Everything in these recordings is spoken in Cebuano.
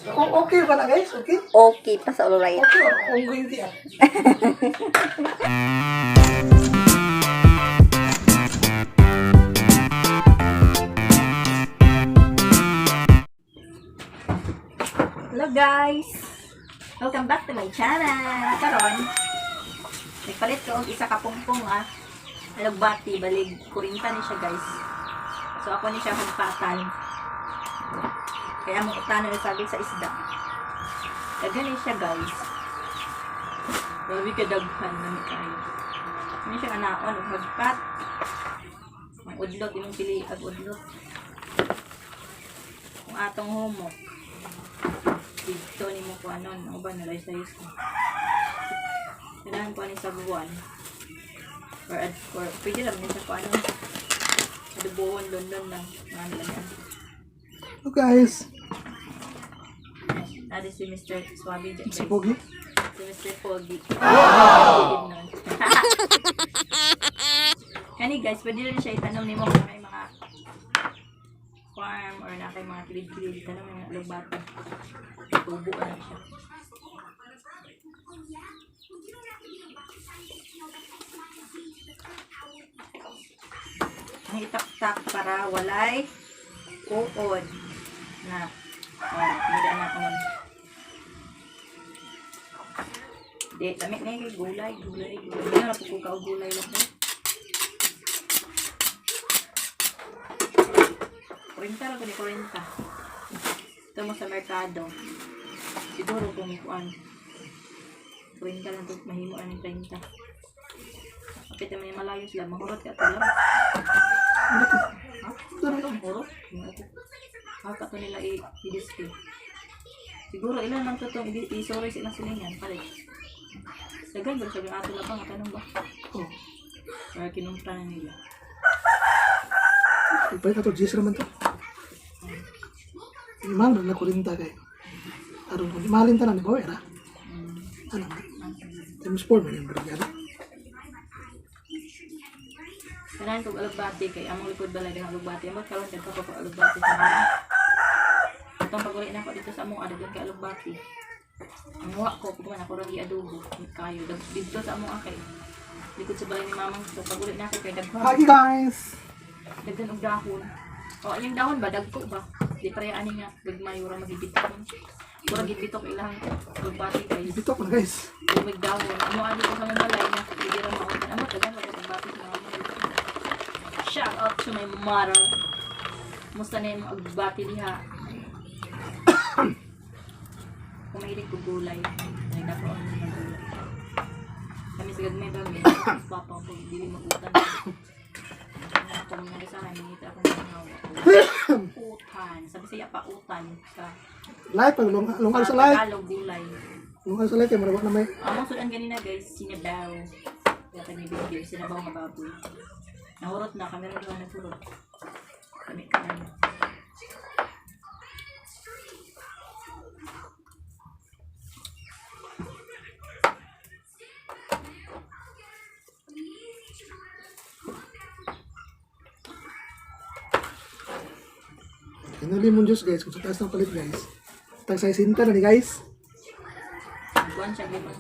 Okay ba na, guys? Okay? Okay pa sa alright. Okay, unggoy di ah. Hello guys! Welcome back to my channel! Karon, nagpalit ko og isa ka pungpong ah. Alugbati, balig, kurinta ni siya, guys. So ako ni siya hugpatan. Kaya mong utano ni sabi sa isda. Daghan ni siya, guys. Grabe ka daghan na ni kayo. Ano siya anaon, og hagpat. Ang udlot, imong pili ag udlot. Kung atong humok dito ni mo kuanon ang uban na layos ko kailangan ko ani sa buwan or pwede lang ni sa kuanon adobohon london lang mga lang yan. Hello guys. Adi si Mr. Swabi dyan, Si guys. Pogi. Si Mr. Pogi. Wow! Kani guys, pwede rin siya itanong nimo kung kay mga farm or na kay mga kilid-kilid, tanong mga alugbati. Tubo na siya. Ang itaktak para walay uod na oh, hindi na on. Di, lamit na yung kay gulay, gulay, gulay. Hindi na po og gulay lang ko. 40 ra ko ni 40. Ito mo sa merkado. Siguro kung kuan. 40 lang to, mahimo ani 30. Kapit naman yung malayo sila, mahurot ka ito lang. Ha? Ano ito? Hurot? Ha, kato nila i-display. Siguro ilan lang to itong i-sorry silang silingan. Palit. Dagan ba siya yung ato lang pa? Tanong ba? Oh, Or kinumpra na nila. pagpalit na to, G's naman to. Mahal na kurinta kay. Aron kung mahalin tanan ni Bauer ah. Ano? Times 4 man yung brigada. Kailangan kong alugbati kay among likod balay ng alugbati. Amot karon dagko ko og alugbati sa mga. Itong pag-uli na ako dito sa among adaghan kay alugbati. Ang wa ko kung man ako ra adobo kayo dito sa among akay. Likod sa balay ni mamang so pag-uli na ako kay daghan. Hi guys. Daghan og dahon. O iyang dahon ba dagko ba? Di pareha ani nga gagmay ura magibitok. Mura gibitok ilang alugbati, guys. Dito ko na, guys. Tubig dahon. Amo ani ko sa mga balay na hindi ra mautan. Amo daghan wa alugbati sa mga balay. Shout out to my mother. Musta na yung agbati diha? Kung mahilig ko gulay, ay dako ako ng gulay. Kami sa gagmay ba, may papa ko, dili magutan. Ako mga sa akin, nangita ako ng mga utan. Sabi siya pa utan sa Live pag long long sa live. Tagalog gulay. Long sa live kay mura na may Among sudan ganina, guys, sinabaw. Kaya kami video, sinabaw nga baboy. Nahurot na, kami rin doon naghurot. Kami kain. Kaya lemon juice, guys, kung sa taas ng palit, guys. Tag sa isinta na ni guys. Nagkuhan siya lemon.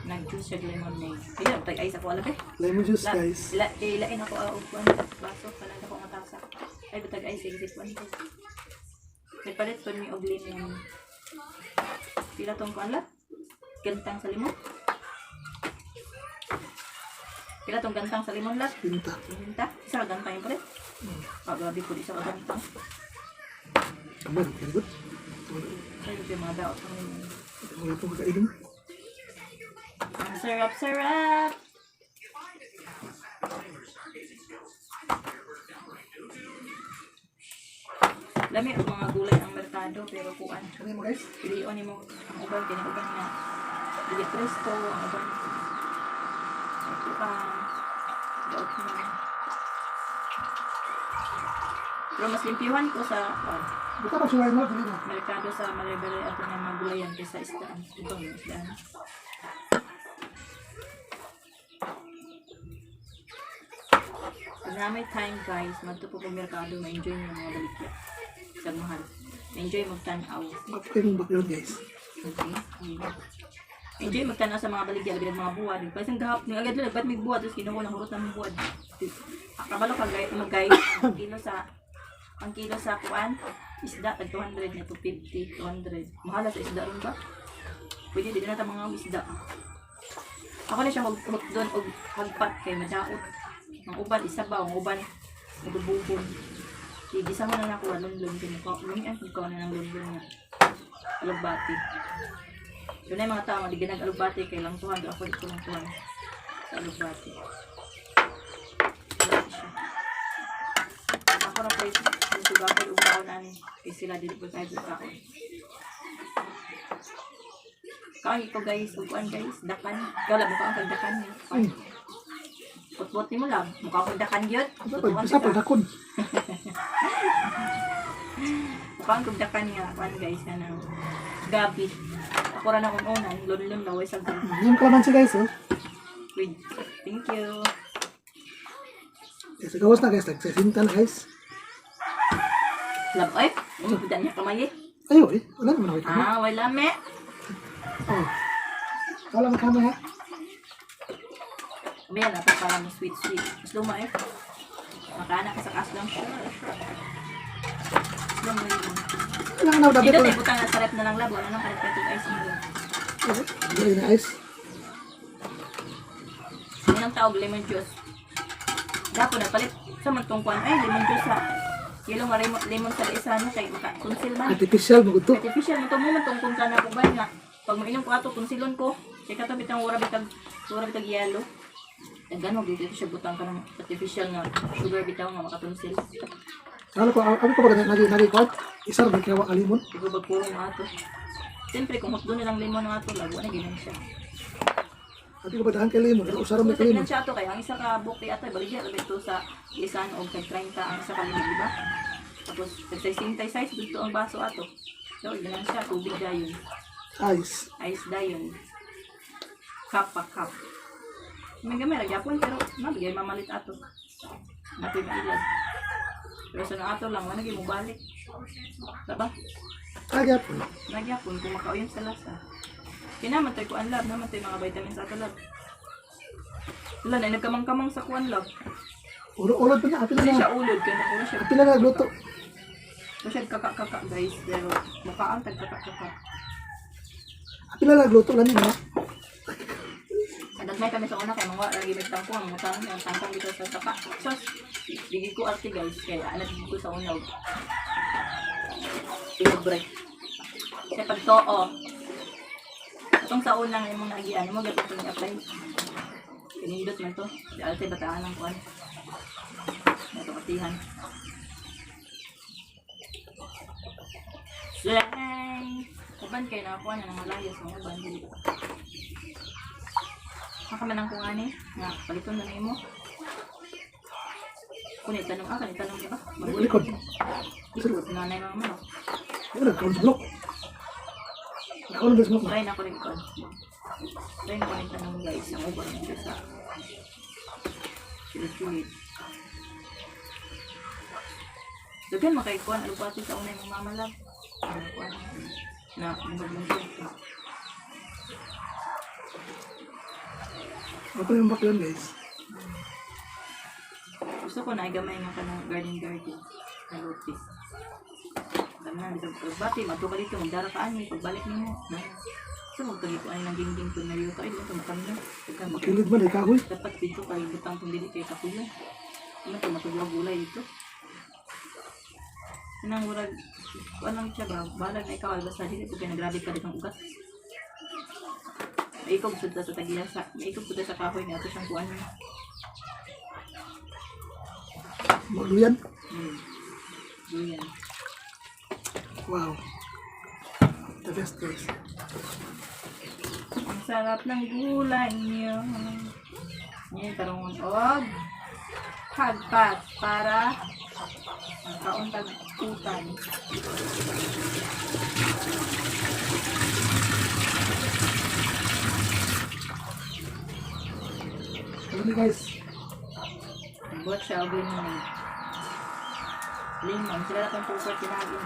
Nag-juice siya lemonade. Kaya, tag ice ako alam eh. Lemon juice, guys. Ila, ilain ako og kuan baso kanang ako nga tasa. Ay bitag ice isip kuan ko. Nagpalit pud mi og lemon. Pila tong kuan la? Gantang sa limon. Pila tong gantang sa limon la? Pinta. Pinta. Isa ka gantang yung palit. Ah, grabe po, isa ka gantang. Kaman, very good. Sayo yung mga daot ng limon. Wala pong kakainin. Ang sarap, sarap! Lami ang mga gulay ang merkado pero kuan. Ano mo, guys? Pilion nimo ang uban kini uban nga dili presto ang uban. Kuan. Daot na. Pero mas limpyuhan ko sa kuan, Buta pa suway mo dili na. merkado sa Malaybalay ato nga mga gulayan kaysa isdaan. Ito ang isdaan. Pag na may time, guys, madto po pag merkado, ma-enjoy niyo yung mga balikya. Sa mahal. Enjoy magtan-aw. Bakit yung backyard, guys? Okay. Enjoy magtanaw sa mga baligya, labi ng mga buwad. Pasang gahap, ng agad lang, ba't may buwad? Tapos kinuha ng hurot ng buwad. Kabalo ka, guys, mo guys, ang kilo sa kuan, isda, tag 200 na 250, 200. Mahala sa isda ron ba? Pwede, di na ta mga isda. Ako na siya mag doon og hagpat kay madaot. Ang uban isabaw, ang uban madubuhon. Igisa ko na nako lunlun kay mukha. Lumian ko na ng lunlun nga. Alugbati. Doon na yung mga tao, di ganag alugbati kay lang tuhan, ako di ko lang tuhan sa alugbati. Alugbati siya. Ako na po yung sugakol ug kaon ani kay sila dili po tayo kaon. Kaon ko guys, ug kuan guys, dakan. Ikaw lang mukha ang dakan niya. Putbot nimo lang, mukha akong dakan gyud. Basta basta pagdakon. Mukha akong dakan nga kuan guys na nang gabi. Ako ra na akong unan, lunlun na way sa Yung kalamansi, guys, oh. Wait, thank you. Guys, gawas na, guys. Nagsisinta na, guys. Love, ay, umubudan niya kamay eh. Ayo, eh. Wala naman ako kamay. Ah, wala me. Oh. Wala naman kamay, ha? May na pa para mo sweet sweet. Mas luma eh. Makaana ka sa kaslang sure, sure. Luma yun. Wala na, dapat Dito ko na. tayo butang na sa rep na lang labo. Anong karep kayo ice mo? Hindi na ice. Yun ang tawag lemon juice. Dapo na palit sa man tong kuan ay lemon juice sa yellow nga lemon, lemon sa isa no kay maka kunsil man. Artificial, maguto. Artificial mo to mo man tong kung kana ko ba nga pag mainom ko ato kunsilon ko. Kay kato bitang ura bitag yellow. Daghan mo dito siya butang ka ng artificial nga sugar bitaw nga makatunsil. Ano ko, ano ko ba nagi nagi ko? Isa ra kay wa limon. Di ko bagpuro nga ato. Siyempre kung hotdo na lang lemon nga ato lago na ginan siya. Abi ko ba dahan kay limon? Usa ra may Kung limon. siya ato kay ang isa ka bukti ato baligya ra to sa isan og tag 30 ang isa ka limon, di ba? Tapos tag 60 size dito ang baso ato. So ginan siya tubig dayon, Ice. ice dayon. Cup pa cup. May gamay ra gyapon pero mabigay mamalit ato. Napi mailag. Pero sa ato lang wala gyud mobalik. Diba? Kaya po. Nagyapon kung makauyon sa lasa. Kinaman to'y kuan lab, naman to'y mga vitamins ato lab. Wala na, nagkamang-kamang sa kuan lab. Ulo-ulo pa niya. Apila Kasi na. siya ulod, kaya nakuha siya. Apila na nagluto. Ko siya kaka-kaka guys, pero mukhaan tag kaka-kaka. Apila na nagluto lang niya. Nagmay kami sa una kay mga lagi nagtangko ang mga tao ang tangkong dito sa sapa. Sos, bigay ko arte guys, kaya anak ko sa una. Libre. Sa pagtoo. Atong sa unang imong naagian mo gyud itong i-apply. Pinindot man to. Di alte bataan ang kuan. Nato atihan. Slay! Uban kay nakakuha na ng malaya sa uban dili. Makamanang ko nga ni, nga paliton na nimo. Kunit tanong ah, kanit tanong ba? Likod. Likod nga na yung mga manok. Ano nagkaon sa blok? Nagkaon sa blok. Try na ko rin kon. Try na ko rin tanong guys, ang uban dito sa kilid-kilid. Daghan makaykuan alupati sa unay mga mamalab. Ano kuan? Na mugmugmug. Ako yung bakyon, guys. Gusto ko na gamay nga kanang garden garden na lupi. Tanan dito pagbati madto ka dito magdara ka ani pagbalik nimo. Na. So magtagi ko ani ng gingging pag naliw ka ay dito makamna. Pagka Makilid man, eh, kahoy. Dapat dito kay butang tong dili kay kakuya. Ano to matugwa gulay dito. Kanang murag kuan lang siya ba balag na ikaw basta dili pud kay nagrabe ka ditong ugat. Maikog sud ta sa tagiyasa, maikog sud ta sa kahoy nga ato siyang kuan. Maluyan. Duyan. Wow. The best, guys. Ang sarap ng gulay niyo. Ngayon, tarungon og hagpat para ang kauntag utan. Alam niyo, guys. Buhat siya og lemon. Lemon, sila na itong pupot kinagin.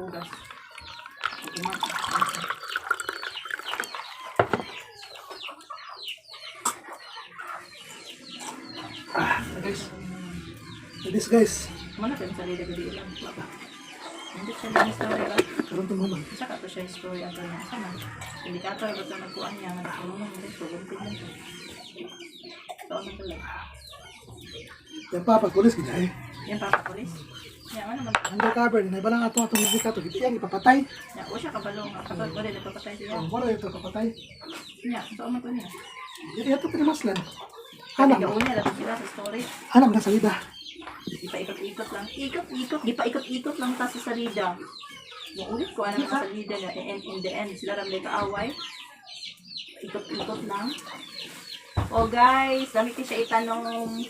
Hugas. Uma. Ah, guys. This, guys. Wala pa yung salida gabi ilang. Hindi siya lang story ba? Karon to mama. Isa ka to siya story ato niya. Asa man? Indikator ba ito nagkuhan niya? Nga nagkulungan niya. So, gumpit lang to. So, ano to lang? Yan pa pag pulis gid ay. Yan pa pulis. Yan, ano man? Undercover ni balang ato atong indikator gid iyang ipapatay. Yan, o siya kabalo nga. Kapag wala, nagpapatay siya. Oh, wala ito papatay. Yan, so ano to niya? Iya to pinamaslan. Anak, Gauna lang sila sa story. anak na salida. Ipaikot-ikot lang. Ikot-ikot. Gipaikot-ikot lang ta sa salida. Muulit ko ano sa salida nga. And in the end, sila ramday kaaway. Ikot-ikot lang. Oh guys, dami ko siya itanong.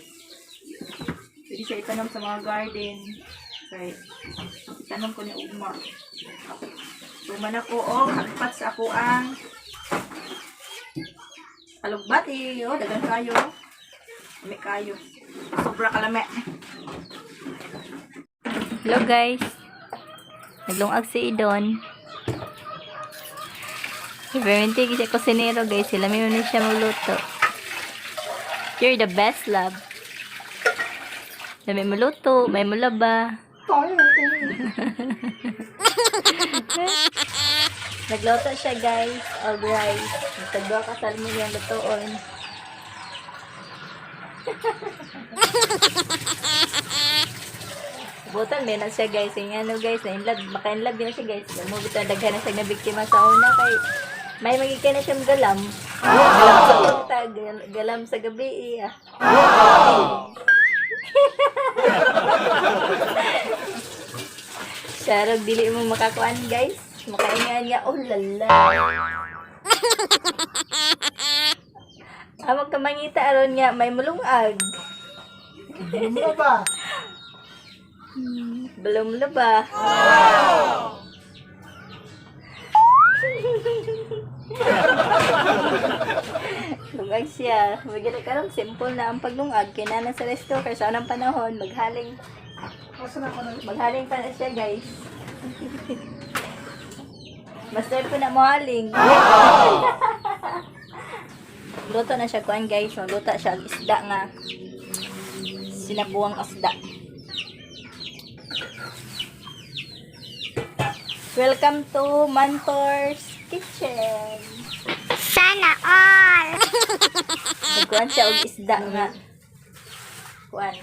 Pwede siya itanong sa mga garden. Kay, itanong ko ni Ugma. Tuman ako, oh, hagpat sa ako ang alugbati. Oh, dagan kayo. Lami kayo. Sobra kalami. Hello guys. Naglungag si Idon. Diferente kasi kusinero guys. Sila may na siya magluto. You're the best, love. Lami mo luto, may mulaba. Nagluto siya guys, og rice. Nagtagwa ka salmon yung lutoon. Butan may na siya guys. Yung ano guys, na in love, maka in love din na siya guys. Mo bitaw daghan na siya na biktima sa una kay may magiging na siya galam. Galam sa unta, galam sa gabi eh, ah. Sarog dili mo makakuan guys. Makaingan nga oh lala. Amag ka mangita aron nga may mulungag. Ano ba? Balom na ba? Lungag siya. Maganda karon simple na ang paglungag. Kaya na sa resto kay sa unang panahon maghaling. Asa na ako na? Maghaling pa na siya, guys. Master po na mohaling. Luto na siya kuan guys. Luto siya og isda nga. Sinabuang isda. Welcome to Mantor's Kitchen. Sana all! Nagkuan siya og isda nga. Kuan.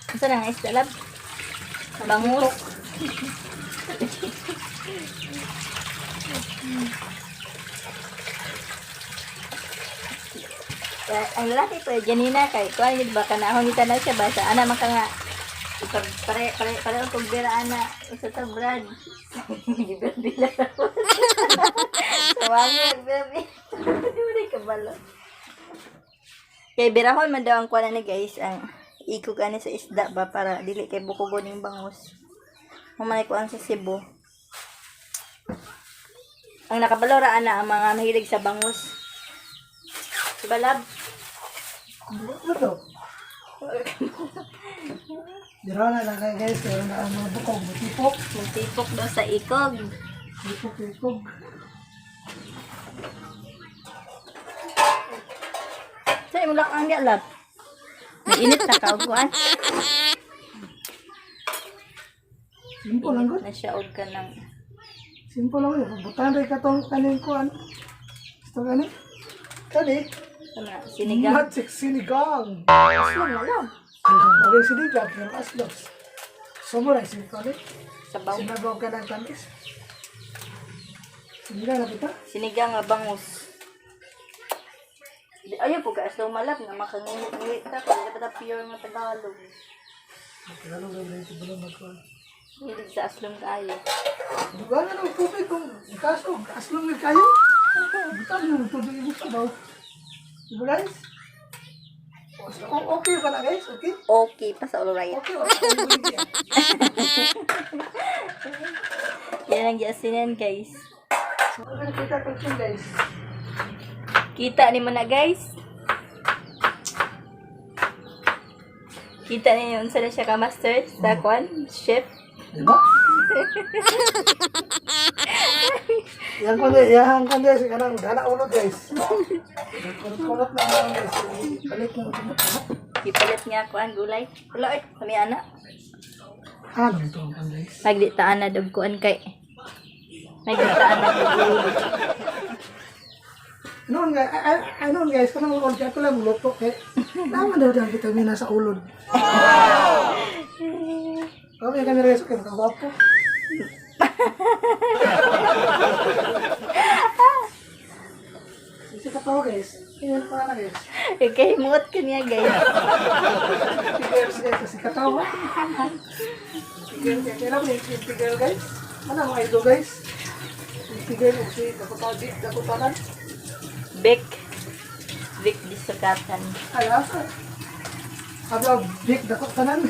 Unsa na nga isda lab? Bangus. Kaya, ang lalaki po, Janina, kay kuan yun ba kanahon kita na siya ba sa ana man ka nga pare pare pare kog bira ana usa ta brad. Gibira ako. Tawagin, bira Di mo na kabalo. Kay birahon man daw ang kuan ni guys ang ikog ani sa isda ba para dili kay bukogon yung bangus. Humanay kuan sa Cebu. Ang nakabalora ana ang mga mahilig sa bangus. Diba lab? Ano to? Dira na lang kayo guys, pero na ang mga bukog, matipok. Magtipok daw sa ikog. Tipok, tipok. Sa imong lakang di lab? Mainit na ka og kuan. Simple lang gud. Na siya og kanang Simple lang yun. Butan rin katong kaning kuan. Gusto kani? Kani? ano, sinigang. Magic sinigang. Aslong na lang. Okay, sinigang, pero aslong. Sumuray, sinigang. Sabaw. Sinabaw ka ng tamis. Sinigang na kita? Sinigang nga bangus. Di ayaw po ka aslong malab nga makangingit ta kung dapat ta pure nga Tagalog. Tagalog lang rin, siguro magkuhan. Hilig sa aslong kaayo. Duga na ng tubig kung kaso, aslong na kayo. Butan yung tubig yung sabaw. Diba guys? Okay ba na guys? Okay? Okay pa sa alright. Okay, okay. Yan ang giasinan guys. So, nakita ko yun guys. Kita ni mo na guys. Kita ni unsa na siya ka master sa kwan, chef. Diba? Yang kundi, yang kundi guys, kanang dana ulod guys. Kulot-kulot na lang guys. Balik na ulod. Ipalit nga ako ang gulay. Wala ay, kami ana. Ano ito ang kuwan, guys? Nagditaan na dog kuan kay. Nagditaan na dog ulo. Noon guys, ay noon guys, kanang ulod kaya ako lang luto kay. Naman daw ang vitamina sa ulod. Kami kami guys, okay, makagwapo. Isa ka pa guys. Ayan pa na guys. Kay himuot ka niya guys. Girls guys, kasi katawa. Girl, kaya kailan mo yung kinti girl guys? Ano ang idol guys? Kinti girl, o si Dakota, Dakotanan. Vic. Vic disukatan. Ay, asa? Abla, Vic Dakotanan.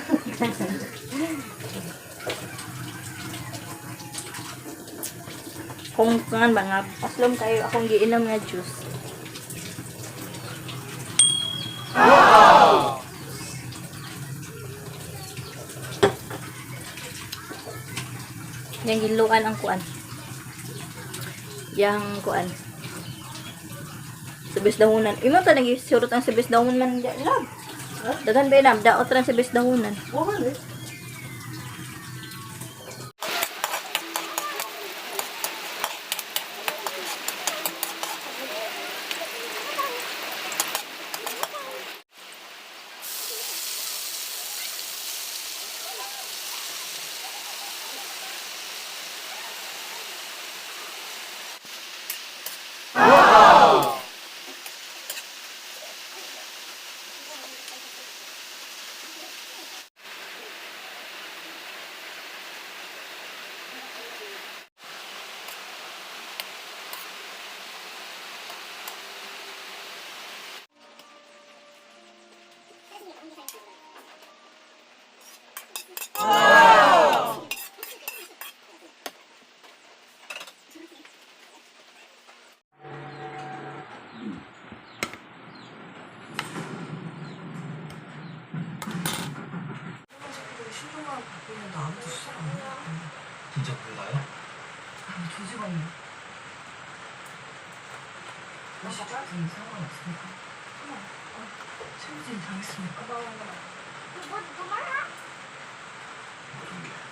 Kung kan ba nga paslom kayo akong giinom nga juice. Yang giluan ang kuan. Yang kuan. Sabis dahunan. Imo ta nang gisurot ang sabis dahon man di lab. Daghan ba inam daot ra ang sabis dahunan. Woman eh. 진짜 몰라요? 아니 조직원이 시작은 상관없으니까 채무진 당했으니까 무슨 게?